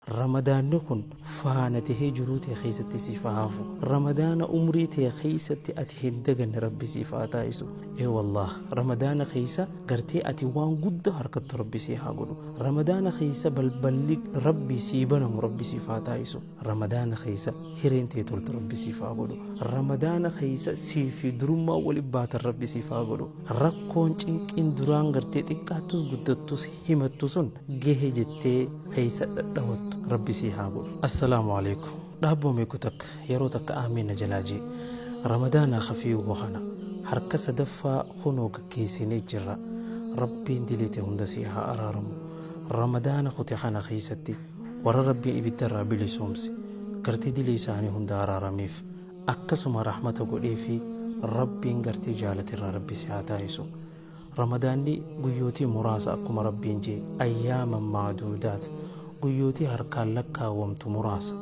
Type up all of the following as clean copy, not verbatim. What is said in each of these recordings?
Ramadaanni kun faana tahee jiruu tee keessatti siif haa hafu. Ramadaana umrii tee keessatti ati hin daganne Rabbi siif haa taasisu. Ee wallaah Ramadaana keessa gartee ati waan guddaa harkattu Rabbi sii haa godhu. Ramadaana keessa balballi Rabbi sii banamu Rabbi siif haa taasisu. Ramadaana keessa hireen tee toltu Rabbi siif haa godhu. Ramadaana keessa sii fi durummaa wali baatan Rabbi siif haa godhu. Rakkoon cinqiin duraan gartee xiqqaattus guddattus himattu sun gehe jettee keessa dhadhawattu Rabbi sii haa godhu. Assalaamu Aleeykum Dhaabboo meeku takka yeroo takka aamiin na jalaa jee Ramadaanaa ka fiigu kana harka sadaffaa kunoo gaggeessinee jirra Rabbiin dilii tee hunda sii haa araaramu Ramadaana kute kana keessatti warra Rabbiin ibiddarraa bilisoomse gartee dilii isaanii hunda araarameef akkasuma rahmata godheefii Rabbiin gartee jaalaterraa Rabbi si haa taasisu. Ramadaanni guyyootii muraasa akkuma Rabbiin jee ayyaaman ma'duudaat guyyootii harkaan lakkaawamtu muraasa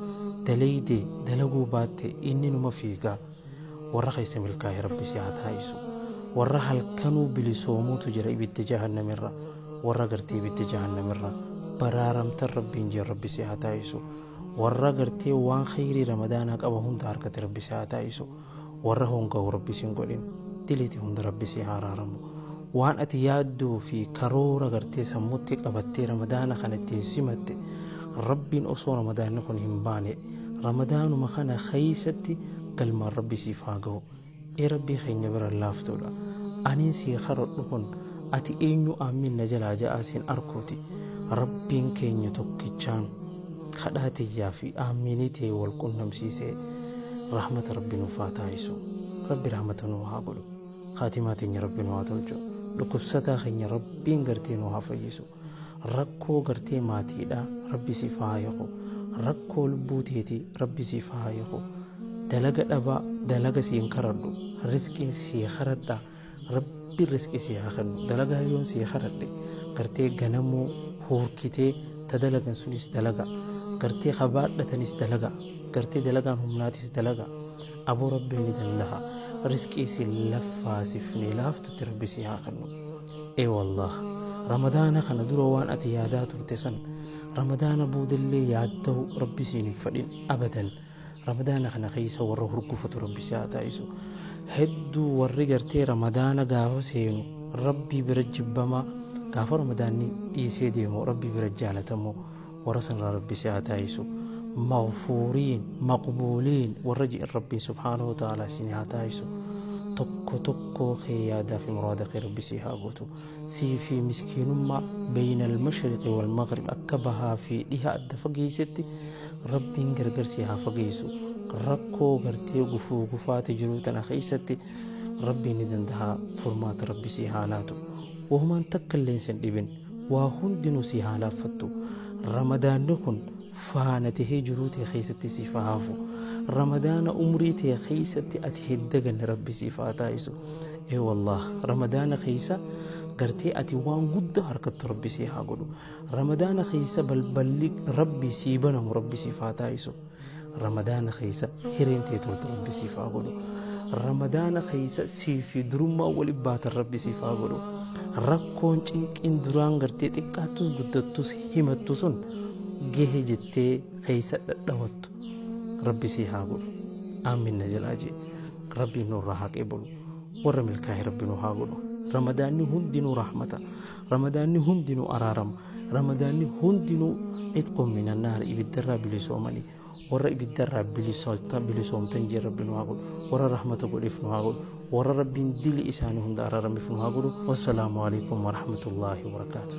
daleeydee dalaguu baatte inni numa fiigaa warra keessa milkaahe Rabbi si haa taasisu warra halkanuu bilisoomuutu jira ibidda jahannamirra warra gartee ibidda jahannamirra baraaramtan Rabbiin jeen Rabbi si haa taasisu warra gartee waan kheyrii ramadaanaa qaba hunda harkate Rabbi si haa taasisu Warra hongawu Rabbi sin godhin. Dilii tee hunda Rabbi sii haa araaramu. Waan ati yaadduu fi karoora gartee sammutti qabattee Ramadaana kana ittiin simatte Rabbiin osoo Ramadaanni kun hin baane Ramadaanuma kana keeysatti galmaan Rabbi siif haa gahu. Ee Rabbii keenya bira laaftuudha. Aniin sii karadhu kun ati eenyu aammiin na jalaa ja'aa siin arkuuti. Rabbiin keenya tokkichaan kadhaa tiyyaa fi aammiinii tee wal qunnamsiisee Rahmata Rabbi nuuf haa taasisu. Rabbi rahmata nuu haa godhu. Khaatimaa teenya Rabbi nu haa tolchu. Dhukkubsataa keenya Rabbiin gartee nu haa fayyisu. Rakkoo gartee maatiidha Rabbi siif haa hiiku. Rakkoo lubbuu teetii Rabbi siif haa hiiku. Dalaga dhabaa dalaga siin karadhu. Rizqiin sii karadha. Rabbiin rizqii sii haa kennu. Dalagaa yoon sii karadhe gartee ganamuu huurkitee ta dalagan sunis dalaga. Gartee ka baadhatanis dalaga. Gartee dalagaan humnaatis dalaga. Aboo Rabbiin ni dandaha. Rizqii si laffaasifne laaftutti Rabbi sii haa kennu. Ee wallaah Ramadaana kana dura waan ati yaadaa turte san Ramadaana boodallee yaaddahu Rabbi siin hin fadhin abadan. Ramadaana kana keessa warra hurgufatu Rabbi si haa taasisu. Hedduu warri gartee Ramadaana gaafa seenu Rabbii bira jibbamaa gaafa Ramadaanni dhiisee deemu Rabbii bira jaalatamoo warra sanirraa Rabbi si haa taasisu. Maghfuuriin maqbuuliin warra ji'an Rabbiin subhaanahu wa ta'aalaa isin haa taasisu. Tokko tokkoo kee yaadaa fi muraada kee Rabbi si haa guutu. Sii fi miskiinummaa beeynal mashriqi wal maghrib akka bahaa fi dhiha adda fageessetti Rabbiin gargar si haa fageessu. Rakkoo gartee gufuu gufaati jiruu tana keessatti Rabbiin ni dandaha furmaata Rabbi sii haa laatu. Wahumaan takka illeen sin dhibin. Waa hundinuu sii haa laaffattu. Ramadaanni kun faana tahee jiruu tee keessatti siif haa hafu. Ramadaana umrii tee keessatti ati hin daganne Rabbi siif haa taasisu. Ee wallaah Ramadaana keessa gartee ati waan guddaa harkattu Rabbi sii haa godhu. Ramadaana keessa balballi Rabbi sii banamu Rabbi siif haa taasisu. Ramadaana keessa hireen tee toltu Rabbi siif haa godhu. Ramadaana keessa sii fi durummaa wali baatan Rabbi siif haa godhu. Rakkoon cinqiin duraan gartee xiqqaattus guddattus himattu sun gehe jettee keessa dhadhawattu Rabbi sii haa godhu. Aamin na jalaa jee. Rabbiin nurraa haa qeebalu. Warra milkaa'e Rabbi nu haa godhu. Ramadaanni hundinuu rahmata. Ramadaanni hundinuu araarama. Ramadaanni hundinuu itqun minan naar ibiddarraa bilisoomani. Warra ibiddarraa bilisoomtan jee Rabbi nu haa godhu. Warra rahmata godheef nu haa godhu. Warra Rabbiin dili isaanii hunda araarameef nu haa godhu. Wassalaamu alaikum warahmatullaahi wabarakaatu.